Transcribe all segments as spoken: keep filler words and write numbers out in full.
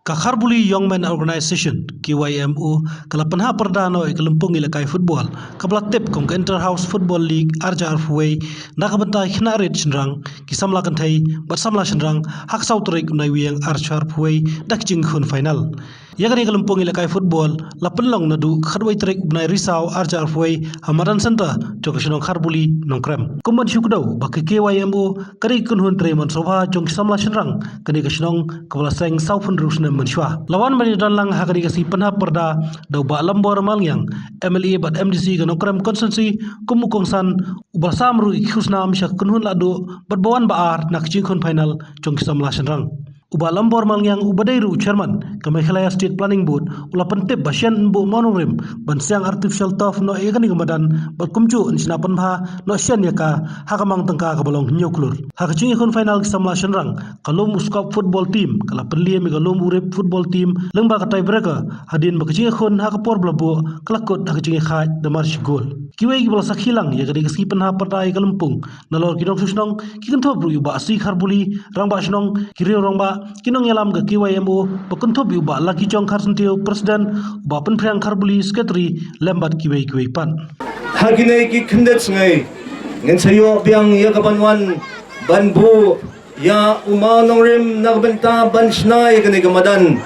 Ka Kharbuli Young Men Organisation, K Y M O, ka la pynhap pyrda noh ïa ka lympung ïalehkai football kaba la tip kum ka Inter House Football League arhajar arphew wei na ka bynta ki khynnah rit shynrang, ki samla kynthei bad samla shynrang ha ka saw tarik u bnai Naiwieng arhajar arphew wei da ka jingïakhun final. Ïa kane ka lympung ïalehkai football la pynlong naduh ka khatwei tarik u bnai Risaw arhajar arphew wei ha Madan Centre jong ka shnong Kharbuli, Nongkrem. Kum ban shu kdew ba ka K Y M O ka dei ka kynhun trei mon sngewbha jong ki samla shynrang kane ka shnong kaba la seng sawphew hynriew snem mynshuwa. La wan ban ïadon lang ha kane ka sngi pynhap pyrda da u Bah Lambor Malngiang, M L A bad M D C ka Nongkrem Constituency, kum u kongsan uba la sam ruh ïa ki khusnam sha ka kynhun lahduh bad ba wan ba ar na ka jingïakhun final jong ki samla shynrang. U Bah Lambor Malngiang uba dei ruh u chairman ka Meghalaya State Planning Board u la pyntip ba shen yn buh mawnongrim ban siang artificial turf noh ïa kane ka madan bad kumjuh yn shna pynbha noh shen ïa ka ha ka mang tyngka kaba long hynñiew klur. Ha ka jingïakhun final ki samla shynrang, ka lum u Skop football team ka la pynliem ïa ka lum u Rip football team lyngba ka tiebreaker, hadien ba ka jingïakhun ha ka por ba la buh ka la kut ha ka jingïakhaid da mar shi gol. Kiwei kiba la sakhi lang ïa kane ka sngi pynhap pyrda ïa ka lympung, nalor ki nongshong shnong, ki kynthup ruh ïa u Bah C Kharbuli, rangbah shnong, ki riew rangbah, ki nongïalam ka K Y M O, ba kynthup ïa u Bah Lucky Jong Kharsyntiew, president, u Bah Pynphriang Kharbuli, secretary, lem bad kiwei kiwei pat. Ha kine ki khyndiat sngi ngin sa ïoh biang ïa ka ban wan ban buh ïa u mawnongrim na ka bynta ban shna ïa kane ka madan,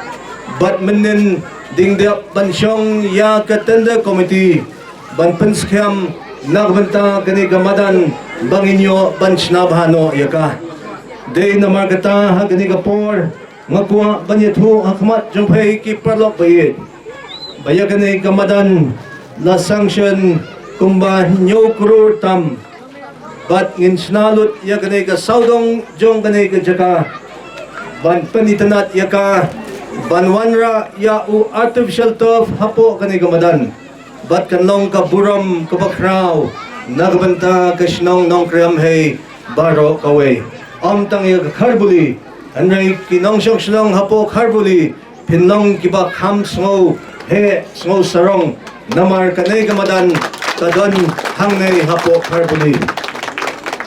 bad mynnin dang dep ban shong ïa ka tender committee ban pynskhem na ka bynta kane ka madan ba ngin ïoh ban shna bha noh ïa ka. Dei namar kata ha kane ka por nga kwah ban ïathuh ha khmat jong phi ki paralok ba ïeit ba ïa kane ka madan la sanction kumba hynñiew klur tam, bad ngin shna lut ïa kane ka sawdong jong kane ka jaka ban pynitynnad ïa ka ban wanrah ïa u artificial turf hapoh kane ka madan. Bad kan long ka burom kaba khraw na ka bynta ka shnong Nongkrem hi baroh kawei. Ym tang ïa ka Kharbuli, hynrei ki nongshong shnong hapoh Kharbuli phin long kiba kham sngewheh sngewsarong namar kane ka madan ka don hangne hapoh Kharbuli.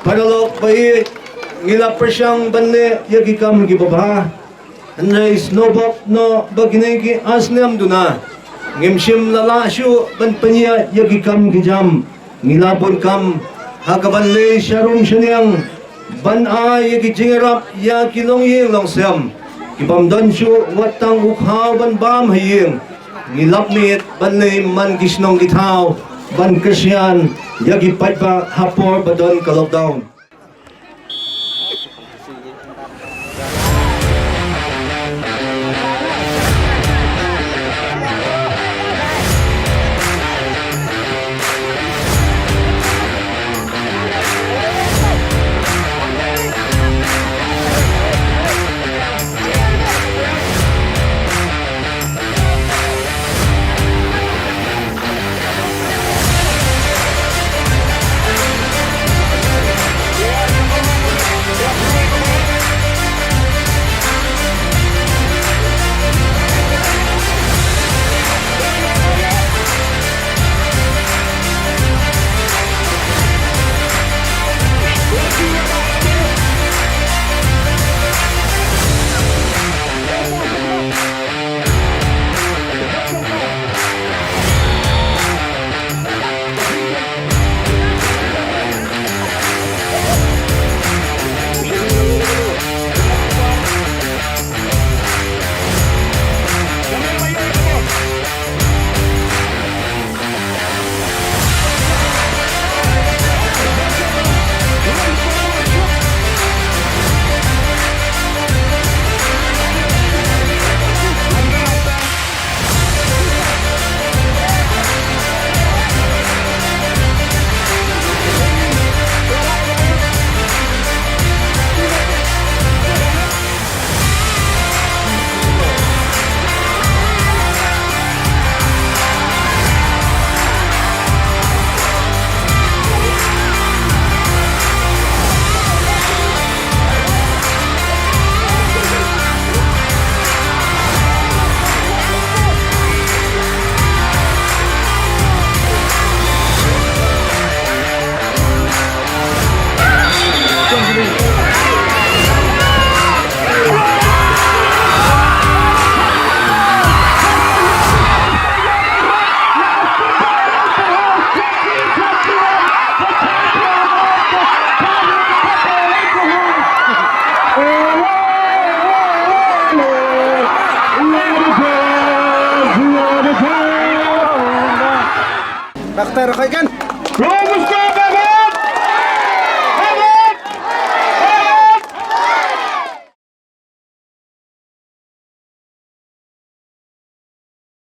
Paralok ba ïeit, ngi la pyrshang ban leh ïa ki kam kiba bha, hynrei sngewbok noh ba kine ki ar snem duna ngim shym la lah shuh ban pynïaid ïa ki kam ki jam. Ngi la bun kam ha ka ban leit sha rum sha niang ban ai ïa ki jingïarap ïa ki longïing longsem ki bym don shuh wat tang u khaw ban bam ha ïing. Ngi lap miet ban leit man ki shnong ki thaw ban kyrshan ïa ki paidbah ha por ba don ka lockdown.